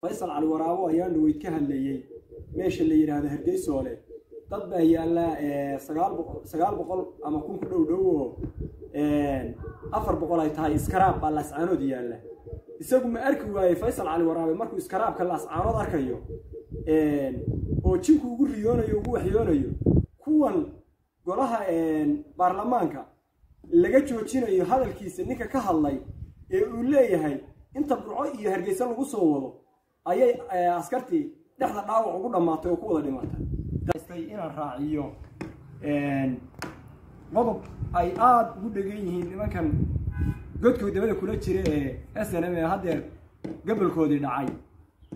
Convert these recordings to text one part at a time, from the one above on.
Faysal Cali Waraabo ayaan dhaweyd ka hadlayey meesha la yidhaahdo Hargeysoole. Dad baa yaallaa 900 ama 1000 ku dhow dhow oo 400 ay tahay iskaraab baa Laascaanood yaalla. Isagu ma arki waayey Faysal Cali Waraabe markuu iskaraabka Laascaanood arkayo oo jinku ugu riyoonayo, ugu waxyoonayo kuwan golaha baarlamaanka laga joojinayo hadalkiisa, ninka ka hadlay ee uu leeyahay inta Burco iyo Hargeysa lagu soo wado ayay askartii dhexda dhaawac ugu dhammaatay oo ku wada dhimatay. Inaan raaciyo qodob ay aada ugu dhegan yihiin nimankan godkoo dabada kula jira ee SNM ee haddeer gobolkoodii dhacay,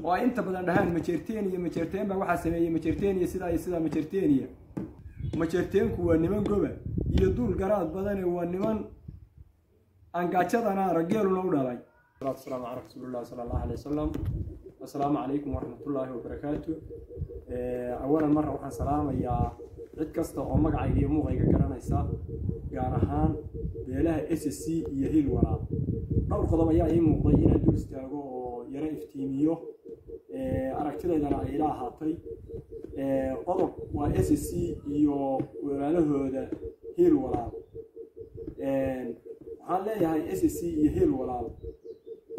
oo ay inta badan dhahaan Majeerteen iyo Majeerteen baa waxaa sameeyey, Majeerteen iyo sidaa iyo sidaa. Majeerteeniya, Majeerteenku waa niman goba iyo duul garaad badane, waa niman angaajadana rageeluna u dhalay. Salatu wasalaamu calaa rasuulillahi sala allahu alay wasalam. Assalaamu calaykum waraxmatullaahi wabarakaatu. Awalan marra waxaan salaamayaa cid kasta oo magacayga iyo muuqayga garanaysa, gaar ahaan beelaha SSC iyo Hiil Walaal. Dhowr qodob ayaa ii muuqday inaan dul istaago oo yaro iftiimiyo, aragtidaydana ay ila ahaatay. Qodob waa SSC iyo walaalahooda Hiil Walaal. Waxaan leeyahay SSC iyo Hiil Walaal,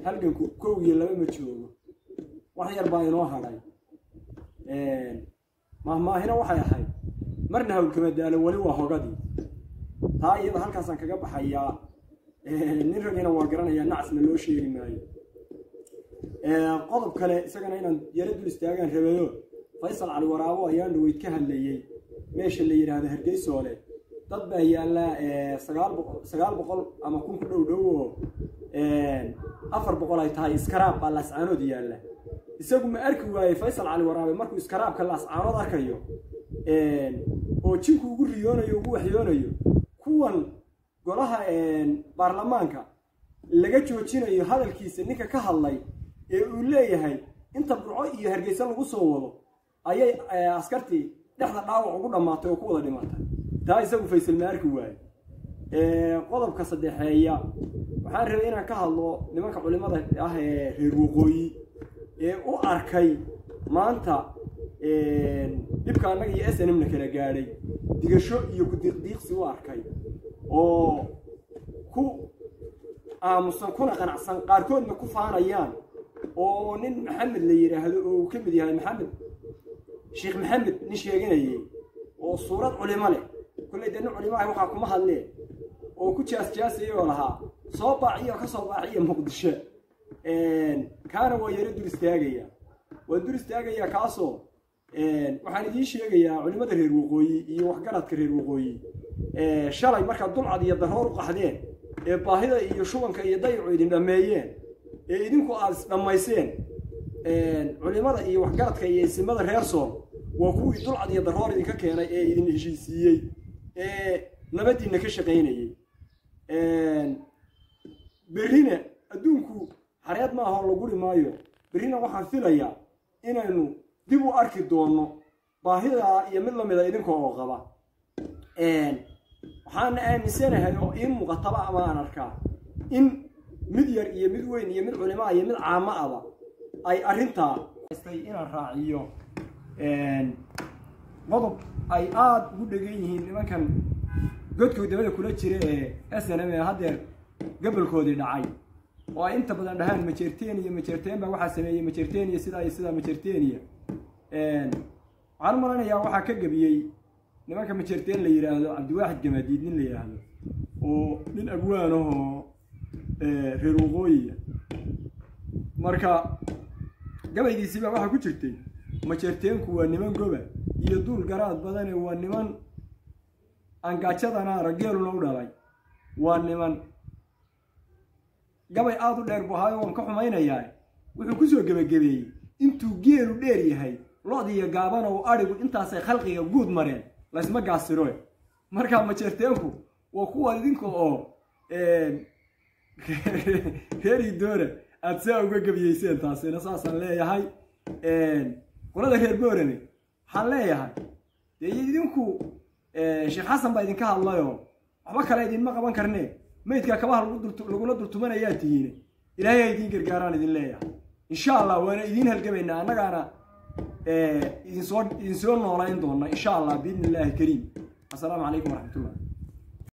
halganku kow iyo laba ma joogo, wax yar baa inoo hadhay. Mahmaahina waxay ahayd marna hawlkama daalo, weli waa hogadii. Taa iyada halkaasaan kaga baxayaa. Nin ragina waa garanayaa, nacasna loo sheegi maayo. Qodob kale isagana inaan yaro dul istaagaan rabayo. Faysal Cali Waraabo ayaan dhaweyd ka hadlayey meesha la yidhaahdo Hargeysoole. Dad baa yaallaa 900 ama 1000 ku dhow dhow oo 400 ay tahay iskaraab baa Laascaanood yaalla. Isagu ma arki waayey Faysal Cali Waraabe markuu iskaraabka Laascaanood arkayo oo jinku ugu riyoonayo, ugu waxyoonayo kuwan golaha baarlamaanka laga joojinayo hadalkiisa, ninka ka hadlay ee uu leeyahay inta Burco iyo Hargeysa lagu soo wado ayay askartii dhexda dhaawac ugu dhammaatay oo ku wada dhimatay? Taa isagu Faysal ma arki waaye? Qodobka saddexeeya waxaan rabay inaan ka hadlo nimanka culimada ah ee reer waqooyi ee u arkay maanta dhibka annaga iyo SNM na kala gaadhay digasho iyo ku-diiqdiiqsi u arkay oo ku aamusan kuna qanacsan, qaarkoodna ku faanayaan, oo nin Maxamed la yidhaahdo oo uu ka mid yahay Maxamed Sheekh Maxamed, nin sheeganayay oo suurad culimo leh, kolley dee nin culimo ah waxaa kuma hadlee, oo ku jaas-jaasayay oo lahaa soo baaciyo, ka soo baaciya Muqdisho. Kaana waa yaro dul istaagaya, waa dul istaagayaa. Kaasoo waxaan idiin sheegayaa culimada reer waqooyi iyo waxgaradka reer waqooyi, shalay markaad dulcad iyo daroor u qaxdeen ee baahida iyo shubanka iyo dayacu idin dhammeeyeen ee idinku aada isdhammayseen, culimada iyo waxgaradka iyo isimada reer Sool waa kuwii dulcad iyo daroor idinka keenay ee idin heshiisiiyey ee nabadiinna ka shaqaynayey. Berrina adduunku xareed ma ahoo la guri maayo. Berrina waxaan filayaa inaynu dib u arki doonno baahidaa iyo mid lamida idinka oo qaba. Waxaana aaminsanahay oo ii muuqataba ama aan arkaa in mid yar iyo mid weyn iyo mid culimaa iyo mid caamo aba ay arrintaa. Inaan raaciyo qodob ay aada ugu dhegan yihiin nimankan godkoo dabada kula jira ee SNM ee haddeer gobolkoodii dhacay, oo ay inta badan dhahaan Majeerteen iyo Majeerteen baa waxaa sameeyey, Majeerteen iyo sidaa iyo sidaa. Majeerteeniya, waxaan u malanayaa waxaa ka gebiyey nimanka Majeerteen la yidhaahdo Cabdiwaaxid Gamadiid, nin la yidhaahdo oo nin abwaan ahoo reer waqooyiya. Marka gabaygiisii baa waxaa ku jirtay: Majeerteenku waa niman goba iyo duul garaad badane, waa niman angaajadana rageeluna u dhalay, waa niman. Gabay aada u dheer buu ahaayo, waan ka xumaynayaa. Wuxuu kusoo gebagabeeyey: intuu geelu dheer yahay lo-diiyo gaabana oo adhigu intaasay khalqiga guud mareen, laysma gaasiro. Markaa Majeerteenku waa kuwa idinka oo reer Idoora aada saa uga gebiyeyseen. Taasina saasaan leeyahay. Qolada reer Boorame waxaan leeyahay, dee idinku Sheekh Xasan baa idinka hadlayoo waxba kale idinma qaban karnee, maydkaa kabaha lagula dultumanayaa tihiine, Ilaahay ha idiin gargaaraan idin leeyahay. Insha Allah waana idiin halgamaynaa, annagaana idinsoo noolayn doona, insha Allah, biidni illaahi kariim. Assalaamu calaykum waraxmatullah.